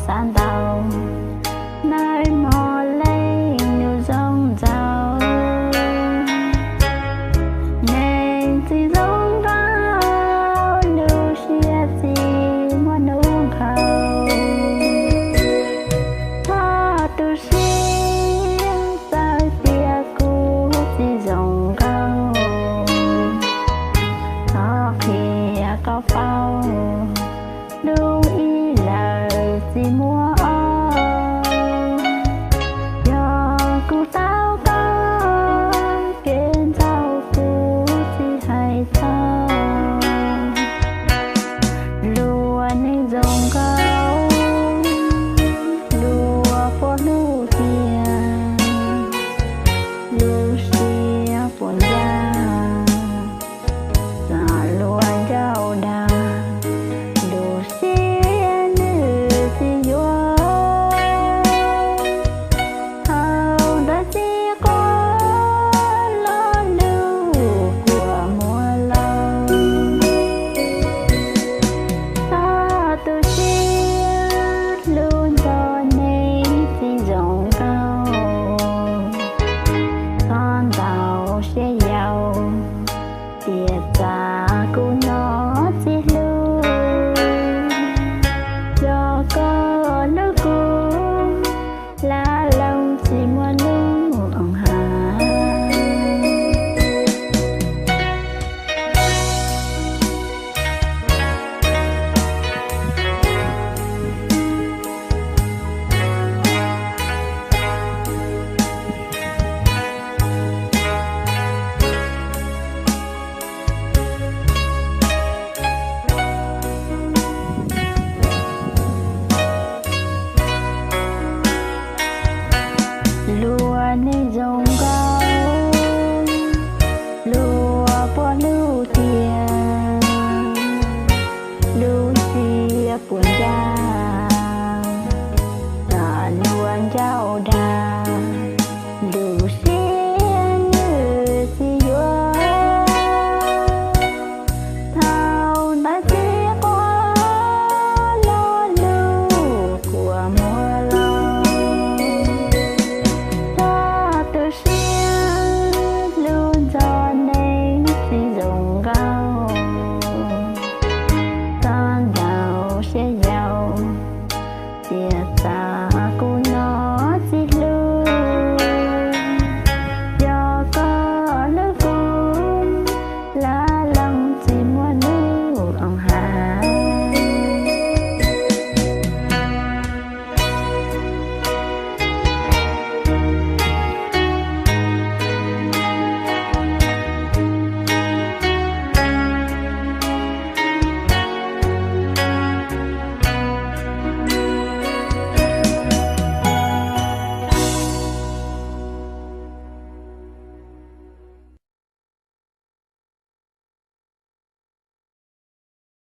xav ntau, nawb mog leej nus zoo ntxaus. Neeg tsis zoo nkauj, lub siab tsis muaj hnub nqhau. Txhob tu siab, txawm tias kuv tsis zoo nkauj, thov qhia kom paub, lub ib lawm tsis muaj ob. Yog kuv tau koj, kev ntxaus kuv tsis hais txog. Luag neeg zoo nkauj, luag puas hlub tiag, lub siab puas ncaj, txog luag ncauj dag, lub siab nws tsis yuav. Thaum ntawd txiv quav lo lus kua muag laus. Txhob tu siab, hlub ntxog neeg tsis zoo nkauj, txhob ntau siab yau, tias txav kuv no tsis hlub. Yog koj hlub kuv, lam loo tsis muaj hnub hais. Luag neeg zoo nkauj, luag puas hlub tiag, lub siab puas ncaj, txog luag ncauj dag, lub siab nws tsis yuav. Thaum ntawd txiv quav lo lus kua muag laus. Txhob tu siab, hlub ntxog neeg tsis zoo nkauj, txhob ntau siab yau, tias txav